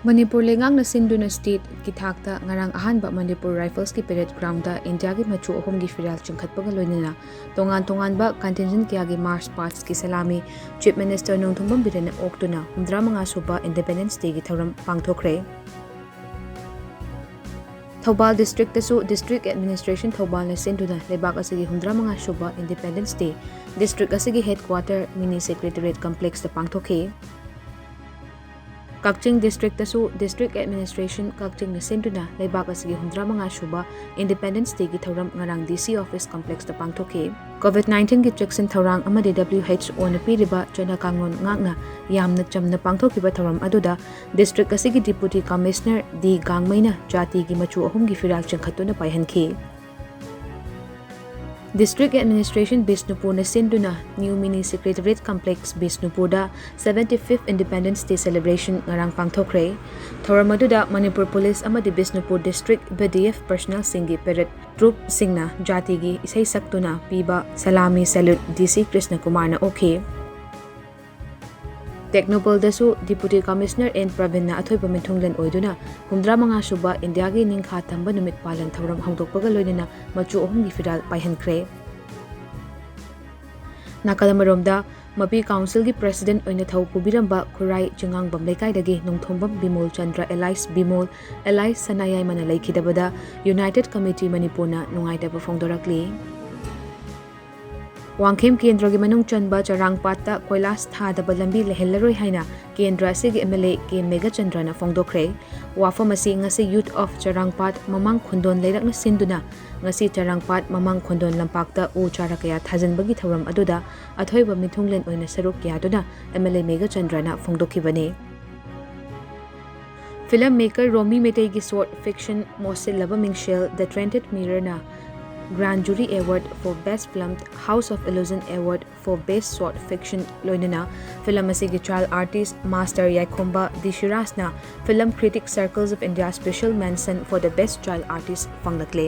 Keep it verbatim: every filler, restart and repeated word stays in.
ꯃꯅꯤꯄꯨꯔ ꯂꯩꯉꯥꯛꯅ ꯁꯤꯟꯗꯨꯅ ꯁ꯭ꯇꯦꯠꯀꯤ ꯊꯥꯛꯇ ꯉꯔꯥꯡ ꯑꯍꯥꯟꯕ ꯃꯅꯤꯄꯨꯔ ꯔꯥꯏꯐꯜꯁꯀꯤ ꯄꯦꯔꯦꯗ ꯒ꯭ꯔꯥꯎꯟꯗ ꯏꯟꯗꯤꯌꯥꯒꯤ ꯃꯆꯨ ꯑꯍꯨꯝꯒꯤ ꯐꯤꯔꯥꯜ ꯆꯤꯡꯈꯠꯄꯒ ꯂꯣꯏꯅꯅ ꯇꯣꯉꯥꯟ ꯇꯣꯉꯥꯟꯕ ꯀꯟꯇꯤꯟꯖꯦꯟꯠ ꯀꯌꯥꯒꯤ ꯃꯥꯔꯆ ꯄꯥꯁ꯭ꯠꯀꯤ ꯁꯂꯥꯃꯤ ꯆꯤꯐ ꯃꯤꯅꯤꯁꯇꯔ ꯅꯣꯡꯊꯣꯝꯕꯝ ꯕꯤꯔꯦꯟꯅ ꯑꯣꯛꯇꯨꯅ ꯍꯨꯝꯗ꯭ꯔꯥ ꯃꯉꯥ ꯁꯨꯕ ꯏꯟꯗꯤꯄꯦꯟꯗꯦꯟꯁ ꯗꯦꯒꯤ ꯊꯧꯔꯝ ꯄꯥꯡꯊꯣꯛꯈ꯭ꯔꯦ꯫ ꯊꯧꯕꯥꯜ ꯗꯤꯁꯇ꯭ꯔꯤꯛꯇꯁꯨ ꯗꯤꯁꯇ꯭ꯔꯤꯛ ꯑꯦꯗꯃꯤꯅꯤꯁꯇ꯭ꯔꯦꯁꯟ ꯊꯧꯕꯥꯜꯅ ꯁꯤꯟꯗꯨꯅ ꯂꯩꯕꯥꯛ ꯑꯁꯤꯒꯤ ꯍꯨꯝꯗ꯭ꯔꯥ ꯃꯉꯥ ꯁꯨꯕ ꯏꯟꯗꯤꯄꯦꯟꯗꯦꯟꯁ ꯗꯦ ꯗꯤꯁꯇ꯭ꯔꯤꯛ ꯑꯁꯤꯒꯤ ꯍꯦꯗꯀ꯭ꯋꯥꯇꯔ ꯃꯤꯅꯤ ꯁꯦꯀ꯭ꯔꯦꯇꯔꯤꯌꯦꯠ ꯀꯝꯄ꯭ꯂꯦꯛꯁꯇ ꯄꯥꯡꯊꯣꯛꯈꯤ꯫ ꯀꯛꯆꯤꯡ ꯗꯤꯁꯇ꯭ꯔꯤꯛꯇꯁꯨ ꯗꯤꯁꯇ꯭ꯔꯤꯛ ꯑꯦꯗꯃꯤꯅꯤꯁꯇ꯭ꯔꯦꯁꯟ ꯀꯛꯆꯤꯡꯅ ꯁꯤꯟꯗꯨꯅ ꯂꯩꯕꯥꯛ ꯑꯁꯤꯒꯤ ꯍꯨꯝꯗ꯭ꯔꯥ ꯃꯉꯥ ꯁꯨꯕ ꯏꯟꯗꯤꯄꯦꯟꯗꯦꯟꯁ ꯗꯦꯒꯤ ꯊꯧꯔꯝ ꯉꯔꯥꯡ ꯗꯤ ꯁꯤ ꯑꯣꯐꯤꯁ ꯀꯝꯄ꯭ꯂꯦꯛꯁꯇ ꯄꯥꯡꯊꯣꯛꯈꯤ꯫ ꯀꯣꯚꯤꯗ ꯅꯥꯏꯟꯇꯤꯟꯒꯤ ꯆꯦꯛꯁꯤꯟ ꯊꯧꯔꯥꯡ ꯑꯃꯗꯤ ꯗꯕ꯭ꯂꯤꯎ ꯑꯩꯆ ꯑꯣꯅ ꯄꯤꯔꯤꯕ ꯆꯠꯅ ꯀꯥꯡꯂꯣꯟ ꯉꯥꯛꯅ ꯌꯥꯝꯅ ꯆꯝꯅ ꯄꯥꯡꯊꯣꯛꯈꯤꯕ ꯊꯧꯔꯝ ꯑꯗꯨꯗ ꯗꯤꯁꯇ꯭ꯔꯤꯛ ꯑꯁꯤꯒꯤ ꯗꯤꯄꯨꯇꯤ ꯀꯃꯤꯁꯅꯔ ꯗꯤ ꯒꯥꯡꯃꯩꯅ ꯖꯥꯇꯤꯒꯤ ꯃꯆꯨ ꯑꯍꯨꯝꯒꯤ ꯐꯤꯔꯥꯜ ꯆꯤꯡꯈꯠꯇꯨꯅ ꯄꯥꯏꯍꯟꯈꯤ꯫ ꯗꯤꯁꯇ꯭ꯔꯤꯛ ꯑꯦꯗꯃꯤꯅꯤꯁꯇ꯭ꯔꯦꯁꯟ ꯕꯤꯁꯅꯨꯄꯨꯔꯅ ꯁꯤꯟꯗꯨꯅ ꯅ꯭ꯌꯨ ꯃꯤꯅꯤ secretariat complex ꯕꯤꯁꯅꯨꯄꯨꯔꯗ seventy fifth Independence Day celebration ꯉꯔꯥꯡ ꯄꯥꯡꯊꯣꯛꯈ꯭ꯔꯦ꯫ ꯊꯧꯔꯝ ꯑꯗꯨꯗ ꯃꯅꯤꯄꯨꯔ ꯄꯨꯂꯤꯁ ꯑꯃꯗꯤ Bishnupur district B D F ꯄꯔꯁꯅꯦꯜꯁꯤꯡꯒꯤ ꯄꯦꯔꯦꯗ ꯇ꯭ꯔꯨꯞꯁꯤꯡꯅ ꯖꯥꯇꯤꯒꯤ ꯏꯁꯩ ꯁꯛꯇꯨꯅ ꯄꯤꯕ ꯁꯂꯥꯃꯤ ꯁꯦꯂ꯭ꯌꯨꯠ ꯗꯤ ꯁꯤ ꯀ꯭ꯔꯤꯁꯅ ꯀꯨꯃꯥꯔꯅ ꯑꯣꯛꯈꯤ꯫ ꯇꯦꯡꯅꯧꯄꯜꯗꯁꯨ ꯗꯤꯄꯨꯇꯤ ꯀꯃꯤꯁꯅꯔ ꯑꯦꯟ ꯄ꯭ꯔꯕꯤꯟꯅ ꯑꯊꯣꯏꯕ ꯃꯤꯊꯨꯡꯂꯦꯟ ꯑꯣꯏꯗꯨꯅ ꯍꯨꯝꯗ꯭ꯔꯥ ꯃꯉꯥ ꯁꯨꯕ ꯏꯟꯗꯤꯌꯥꯒꯤ ꯅꯤꯡꯈꯥ ꯇꯝꯕ ꯅꯨꯃꯤꯠ ꯄꯥꯂꯟ ꯊꯧꯔꯝ ꯍꯧꯗꯣꯛꯄꯒ ꯂꯣꯏꯅꯅ ꯃꯆꯨ ꯑꯍꯨꯝꯒꯤ ꯐꯤꯔꯥꯜ ꯄꯥꯏꯍꯟꯈ꯭ꯔꯦ꯫ ꯅꯥꯀꯜ ꯑꯃꯔꯣꯝꯗ, ꯃꯄꯤ ꯀꯥꯎꯟꯁꯤꯜꯒꯤ ꯄ꯭ꯔꯦꯁꯤꯗꯦꯟꯠ ꯑꯣꯏꯅ ꯊꯧ ꯄꯨꯕꯤꯔꯝꯕ ꯈꯨꯔꯥꯏ ꯆꯤꯉꯥꯡꯕꯝ ꯂꯩꯀꯥꯏꯗꯒꯤ ꯅꯣꯡꯊꯣꯝꯕꯝ ꯕꯤꯃꯣꯜ ꯆꯟꯗ꯭ꯔ alias ꯕꯤꯃꯣꯜ alias ꯁꯅꯥꯌꯥꯏꯃꯅ ꯂꯩꯈꯤꯗꯕꯗ ꯌꯨꯅꯥꯏꯇꯦꯗ ꯀꯃꯤꯇꯤ ꯃꯅꯤꯄꯨꯔꯅ ꯅꯨꯡꯉꯥꯏꯇꯕ ꯐꯣꯡꯗꯣꯔꯛꯂꯤ꯫ ꯋꯥꯡꯈꯦꯝ ꯀꯦꯟꯗ꯭ꯔꯒꯤ ꯃꯅꯨꯡ ꯆꯟꯕ ꯆꯔꯥꯡꯄꯥꯠꯇ ꯀꯣꯏꯂꯥꯁ ꯊꯥꯗꯕ ꯂꯝꯕꯤ ꯂꯩꯍꯜꯂꯔꯣꯏ ꯍꯥꯏꯅ ꯀꯦꯟꯗ꯭ꯔ ꯑꯁꯤꯒꯤ ꯑꯦꯝ ꯑꯦꯜ ꯑꯦ ꯀꯦ ꯃꯦꯘꯆꯟꯗ꯭ꯔꯅ ꯐꯣꯡꯗꯣꯛꯈ꯭ꯔꯦ꯫ ꯋꯥꯐꯝ ꯑꯁꯤ ꯉꯁꯤ ꯌꯨꯊ ꯑꯣꯐ ꯆꯔꯥꯡꯄꯥꯠ ꯃꯃꯥꯡ ꯈꯣꯟꯗꯣꯟ ꯂꯩꯔꯛꯅ ꯁꯤꯟꯗꯨꯅ ꯉꯁꯤ ꯆꯔꯥꯡꯄꯥꯠ ꯃꯃꯥꯡ ꯈꯣꯟꯗꯣꯟ ꯂꯝꯄꯥꯛꯇ ꯎ ꯆꯥꯔꯥ ꯀꯌꯥ ꯊꯥꯖꯤꯟꯕꯒꯤ ꯊꯧꯔꯝ ꯑꯗꯨꯗ ꯑꯊꯣꯏꯕ ꯃꯤꯊꯨꯡꯂꯦꯟ ꯑꯣꯏꯅ ꯁꯔꯨꯛ ꯌꯥꯗꯨꯅ ꯑꯦꯝ ꯑꯦꯜ ꯑꯦ ꯃꯦꯘꯆꯟꯗ꯭ꯔꯅ ꯐꯣꯡꯗꯣꯛꯈꯤꯕꯅꯤ꯫ ꯐꯤꯂꯝ ꯃꯦꯀꯔ ꯔꯣꯃꯤ ꯃꯩꯇꯩꯒꯤ ꯁꯣꯔꯠ ꯐꯤꯛꯁꯟ ꯃꯣꯠꯁꯤꯜꯂꯕ ꯃꯤꯡꯁꯦꯜ The Tainted Mirrorꯅ Grand Jury Award for Best Film, House of Illusion Award for Best Short Fiction ꯂꯣꯏꯅꯅ ꯐꯤꯂꯝ ꯑꯁꯤꯒꯤ child artist master ꯌꯥꯏꯈꯣꯝꯕ D ꯁꯤꯔꯥꯖꯅ Film Critic Circles of India Special Mention for the Best Child Artist ꯐꯪꯂꯛꯂꯦ꯫